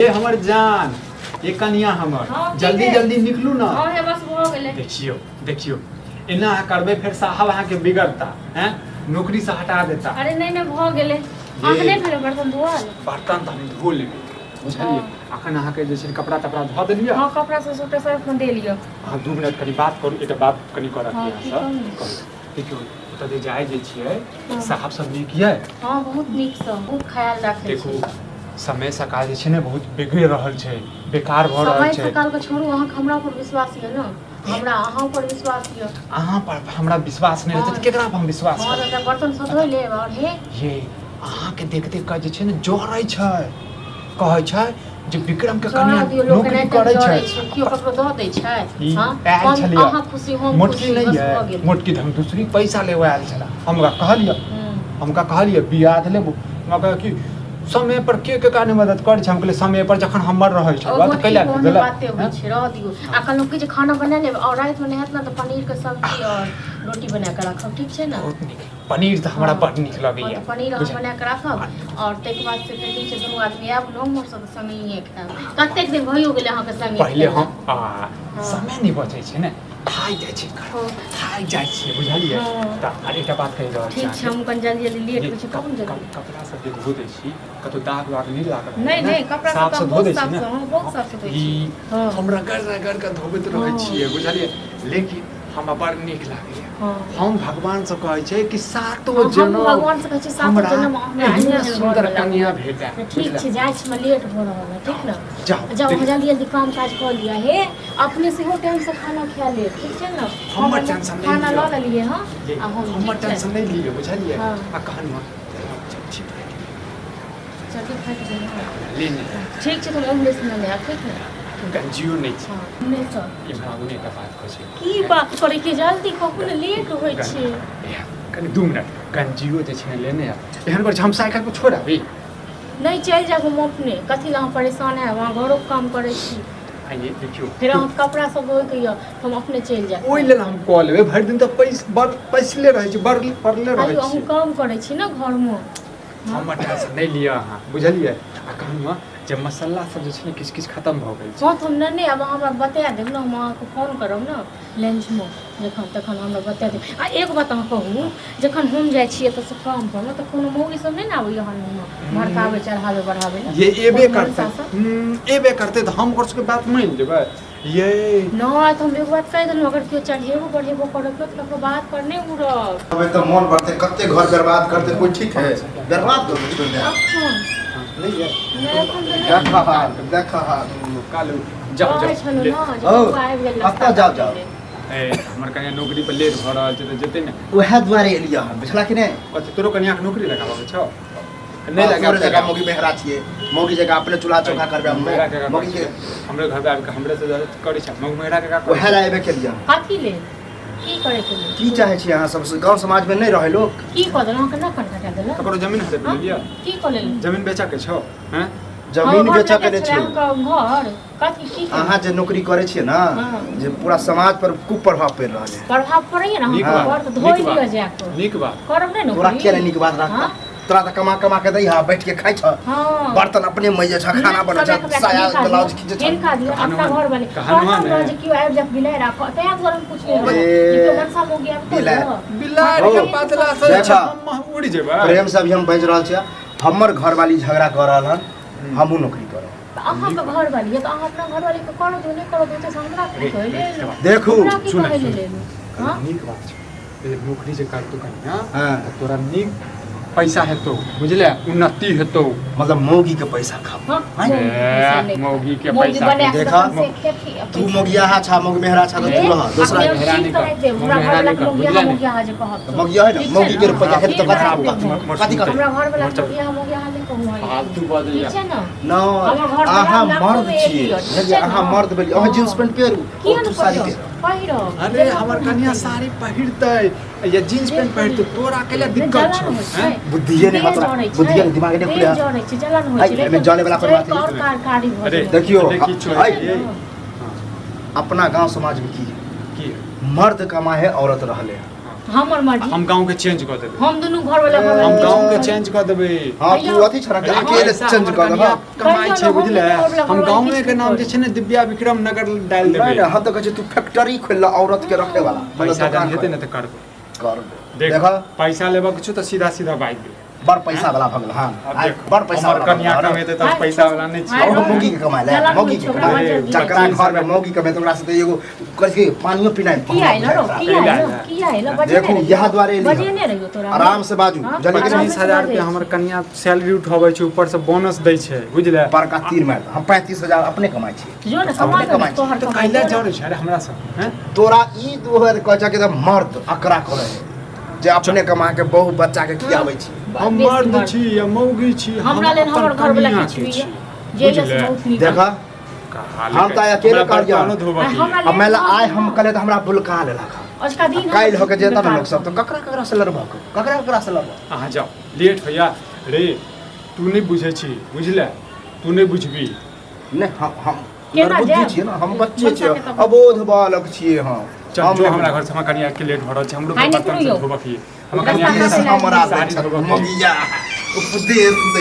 ए हमर जान, ए कनिया हमर। हाँ, की जल्दी भेल? जल्दी निकलू ना। हाँ हे, बस भऽ गेलै। देखियौ देखियौ, एना अहाँ करबै फेर साहब अहाँके बिगड़ता हैं, नौकरी से हटा देता। अरे नहि नहि, भऽ गेलै। अहाँके नहि भेलै बर्तन धोअल? बर्तन तऽ हम धो लेबै, बुझलियै? अखन अहाँके जे छै कपड़ा तपड़ा धऽ देलियै। हाँ, कपड़ा सब सबटा सर्फ मे दे लिअ। अहाँ 2 मिनट कनि बात करू, एकटा बात कनि करऽ हाँ, के की अहाँसँ। कहू? कहू, देखियौ, ओतऽ जे जाइ जे छियै, साहब सब नीक यऽ? हाँ, बहुत नीक सँ, बहुत ख्याल राखै देखू, छै। समय सकाल जे छै ने बहुत बिगड़ि रहल छै, बेकार भऽ रहल समय छै। सकाल के छोड़ू, अहाँके हमरा पर विश्वास यऽ ने? हमरा अहाँ पर विश्वास यऽ? अहाँ पर हमरा विश्वास नहि रहतै तऽ केकरा पर हम विश्वास करबै? तऽ बर्तन सब धोइ लेब आओर हे। ये अहाँके देख देख कऽ जे छै ने जरै छै, कहै छै जे विक्रम के जरा कनिया दियौ, लोक नौकरी एनाहिते करै जरै छै। छै, केओ ककरो दऽ दै छै? ई हँ, आयल हम छलियै। अहाँ खुशी, हम मोटकी खुशी, नहि बस यऽ भऽ गेल। मोटकी तऽ हम दूसरी पैसा लेबऽ आयल छलै। हम ओकरा कहलियै, हम ओकरा कहलियै बियाह लेबो, हमरा कहै कि समय पर के केकरा नहि मदद करै छै। हम कहलियै समय पर जखन हमर रहै छै ओ तऽ मोटकी कैला ओहने देलक बाते होइ हँ? छै, रहऽ दियौ। आ कहलहुँ कि जे खाना बना लेब आओर रातिमे नहि हैत ने तऽ पनीरके सब्जी आओर रोटी बना कऽ राखब, ठीक छै ने? बहुत नीक, पनीर तऽ हमरा बड नीक हँ, लगैया। तऽ पनीर अहाँ बुझल बना कऽ राखब आओर ताहिके बाद से फेर जे छै दुनू आदमी आयब ने उम्हरसँ तऽ संगहिए खायब। कतेक दिन भइयो गेलै अहाँके संगे पहिले खेला। हम आ समय नहि बचै छै ने, थाकि जाइ छै, थाकि जाइ छियै, बुझलियै? तऽ आर एकटा बात कहि रहल छी ठीक छै, अहाँके। हम कनि जल्दी जल्दी लेट जे होइ छै, कहू ने जल्दी। कपड़ा सब जे धो दै छी, कतौ दाग वाग नहि लागल नहि ने? नहि, कपड़ा सब साफ तऽ से हम धो बहुत दै छी साफ ने? से, हँ, बहुत साफ से धोइ ई छी। हँ। हम रगड़ रगड़ कऽ धोबैत रहै छियै, बुझलियै? लेकिन हमरा बड़ नीक लागैया। हम भगवान से कहै छै कि सातो हम जन्म भगवान से कहै छी सातो हमरा जन्म हमरा एहने एहने सुन्दर घर कन्या भेटए। ठीक छै, जाइ छी, लेट भऽ रहल है, ठीक ने? जाउ। जाउ, अहाँ जल्दी जल्दी काम काज कऽ लिअ। हे, अपने सेहो टाइमसँ खाना खा लेब, ठीक छै ने? हमर हम टेंशन नहि खाना लिअ। लऽ लेलियै हँ आ हम हमर ठीक छै? टेंशन नहि लिअ, बुझलियै? आ कहलहुँ चट्टी चट्टी फाटि गेल हँ। लेने। ठीक छै, तऽ हम ओम्हरेसँ नेने आयब, ठीक ने? गंजियो नहि छै। हँ, नहि तऽ इम्हर आबू ने, एकटा बात कहै छी। की बात करै के, जल्दी कहू ने, लेट होइ छै। कनि 2 मिनट, गंजियो जे छै ने लेने आयब। एहन करै छै, हम साइकिल पर छोड़ि आबी। नहि, चलि जायब हम अपने। कथी लए अहाँ परेशान हैब? अहाँ घरोके काम करै छी। आइए देखियौ। फेर अहाँके कपड़ा सब धोइके यऽ, तऽ हम अपने चलि जायब। ओहि लेल हम कऽ लेबै, भरि दिन तऽ पैस बड़ पैसले रहै छी, बड़ पड़ले रहै आइयो अहूँ छी। काम करै छी ने घरमे। हमर टेंशन नहि लिअ अहाँ, बुझलियै? आ कहलहुँ हँ जे मसाला सब जे छै ने किछु किछु खतम भऽ गेल छै। हँ, तऽ हम नेने आयब, अहाँ हमरा बता देब ने, हम अहाँके फोन करब ने लंचमे जखन, तखन हमरा बता देब। आ एक बात अहाँ कहू, जखन हम जाइ छियै एतऽसँ काम परमे तऽ कोनो मौगी सब नहि ने आबैए अहाँ भड़काबै चढ़ाबै बढ़ाबै लए? ये एबे कोनो करतै। मनसा सब? एबे करतै तऽ हम ओकर सबके बात मानि लेबै ये? नहि, तऽ हम एगो बात कहि देलहुँ, अगर केओ चढ़ेबो बढ़ेबो करत ने तऽ ककरो बात पर नहि उड़ब। अबे तऽ मोन बढ़तै, कते घर बर्बाद करतै कोई ठीक है, बर्बाद कर छोड़ दे। अखन नहि ये। नहि, एखन तऽ नहि। देख हाल, देख हाल। कालू जाउ। कहै जाउ। छलहुँ ने जे हौ, बौआ आबि गेल कतऽ? नाश्ता जाउ, जाउ। करैले। ए हमर कनिया नौकरी पर लेट भऽ रहल छै तऽ जेतै ने। उएह दुआरे एलियै हन, बुझला कि नहि? कथी, तोरो कनियाके नौकरी लगाबऽ के छौ? नहि तोरे लगाब। जकाँ मौगी मेहरा छियै, मौगी जकाँ अपने चूल्हा चौका करबै हम? मेहरा के मौगी के हमरे घर पे आबि कऽ हमरे से ज्यादा करै छै मौगी मेहरा के का करै उएह छै? लए एबे केलियै हन। कथी लेल, की करैके लेल? की चाहै छियै अहाँ सब? गाँव समाजमे नहि रहै लोक? की कऽ देलहुँ अहाँके? नहि कटका देलहुँ? ककरो जमीन हड़प हँ? लेलियै? की कऽ लेलहुँ? जमीन बेचऽ के छौ हैं? जमीन हँ, बेचऽ के घर नहि छै। अहाँके घर कथी की केलहुँ? अहाँ जे नौकरी करै छियै ने जे पूरा समाज पर कुप्रभाव पड़ि रहल है। प्रभाव पड़ैया ने नीक अहाँके बात, घर तऽ धोइ नीक लिअ बात। जाकऽ। नीक बात। करब नहि तोरा नौकरी? किया नहि नीक बात हँ? राखता? तोरा तऽ कमा कमा के दै हा, बैठ के खाइ छ, बर्तन अपने मजै छ, खाना बनै छ, साया ब्लाउज खींचै छ। हिनका दियौ अपना घर वाले कहनुआ कहलहुँ ने। ने जे केओ आबि जायत बिलाड़ि आ तैं दुआरे हम पुछने रहौं ए, जे केओ मनसा मौगी आबि तऽ बिलाड़ि। दिअ। बिलाड़ि के पातला से देखा। हम उड़ि जेबै। प्रेम से अभी हम बाजि रहल छियै, हमर घरवाली झगड़ा कऽ रहल हन, हमहूँ नौकरी करब। तऽ अहाँके घरवाली यऽ तऽ अहाँ अपना घरवालीके करऽ दियौ, नहि करऽ दियौ तऽ हमरा की कहै लेल? देखू। हमरा की सुन, कहै सुन। लेल? हँ। नीक बात छै जे नौकरी जे करतौ कनिया तऽ तोरा नीक पैसा हेतौ, बुझले? उन्नति हेतौ। मतलब मौगी के पैसा खाओ? हँ, आँय? मौगी के पैसा नहि खाउ। मौगी के मौगी पैसा बना कऽ देखा। तखन से खेती आ तू पैसा। मौगियाहा छा, मौगी मेहरा छा तऽ तू रह दोसरा अपने मेहरा ठीक नहि कराइत कर। देब। हमरा मेहरा घरवला नहि के कर, मौगियाहा बुझले ने? मौगियाहा जे कहब तऽ। मौगिया है ने ठीक छै मौगी के ने? रुपैआ खेतै तऽ ठीक कथी कराइत देब। कथी करतै? हमरा घरवला के मौगियाहा मौगियाहा नहि कहू अहाँ। फालतू बजैया। ठीक छै ने? नहि, हमर घर अहाँ वाला मर्द लाखोमे एक छियै, यऽ, ठीक बुझलियै? छै अहाँ ने? मर्द भेलियै, अहाँ जींस पेंट पेरू, किया ओ ने तू साड़ी पहिरब? पेरू। पहिरब। अरे हमर कनिया साड़ी पहिरतै या जींस पैंट पहिरतै, तोरा कैला दिक्कत छौ हैं? बुद्धिए नहि देह तोरा, जरै छै, बुद्धिए नहि, दिमाग नहि देह खुले। जरै छै, जलन होइ है, छै, एहिमे लेकिन जले वाला कोन जरि बात कऽ है? आओर कारी भऽ अरे, जेबै। देखियौ, देखी छोड़ है, ये। अपना गांव समाज में की है? की? मर्द कमा है, औरत रहले है। हमर मर्जी। हम गाँव के चेंज कऽ देबै। हम दुनू घर वाला घर हम गाँव के चेंज कऽ देबै। हाँ तू अथी छना कि अरे अकेले पैसा चेंज हमर कऽ कनिया देबह। कमाइ छै, कहियो ने, बुझले? हम घरवला हम गाँवे किछु के नाम नहि जे छै ने दिव्या विक्रम नगर डालि नहीं देबै। नहीं, हम तो कहै छी तू फैक्ट्री खोल ल औरत के रखे वाला, मतलब पैसा दुकान जहन हेतै खोल। ने तऽ करबै। करबै। देख, देखा पैसा लेबऽ के छौ तऽ सीधा सीधा बाजि दे। बड़ पैसा वाला भऽ गेल। हाँ आब आइ देख, बड़ पैसा हमर वाला कनिया भऽ गेल। कमेतै तऽ पैसा वाला नहि आइ छियै। ओ मौगी के कमाय ले, जलन मौगी के होइ छौ, कमाय ले। ओकरा जल्दी। जकरा घर में मौगी कमेतै ओकरा से तऽ एगो कहै छै कि पानियो पिनाइ की आइल रौ, की आइल, की आइल? बजेने देखू, रहियौ। इएह दुआरे एली हँ। बजेने रहियौ तोरा। आराम से बाजू, हाँ? बुझलियै कि आराम नहि? से 25,000 बाजै रुपया हमर कनिया सैलरी उठबै छै, ऊपर से बोनस दै छै, बुझले? बड़का तीर मारि दे। हम 35,000 अपने कमाइ छियै। जो ने कमा अपने के कमाइ तोहर तऽ कमाइ कैला तोरा। जरै छै अरे हमरा सब हैं? तोरा ई दुआरे कहै छै कि एकदम मर्द अकरा करै है जे अपने कमा के बहु बच्चा के खियाबै छी। हम बेसी मर्द छी या मौगी छी, हम हमरा लेल अपन हमर घरवला कनिया किछु के भी छी, यऽ जे बुझले? बहुत नीक। देखा, कहा हम तऽ अकेले हमरा कहलियै। बर्तनो धोबऽ आ के हमरा यऽ। आ मानि ले लेल आइ हम कहलियै तऽ हमरा बुलका लेलक हँ। अजुका दिन काल्हि होके जेता ने बेकार। लोक सब तऽ ककरा ककरा से लड़बक, ककरा ककरा से लड़बक? अहाँ जाउ, लेट होइया। रे तू नहि बुझै छी, बुझले? तू नहि बुझबी। नहि, हम हम केना नरबुद्धि जायब? छियै ने, हम बच्चे छियै, मनसा के तऽ- अबोध बालक छियै हम। चल हम जो नहि हमरा घर से, हमरा कनिया के लेट भऽ रहल छै, हमरो आइ नहि बर्तन कहियौ। सब धोबऽ के यऽ। हमर रास्ता कनिया के काटै हमरा साड़ी दै धोबऽ के यऽ। मगिया उपदेश दे।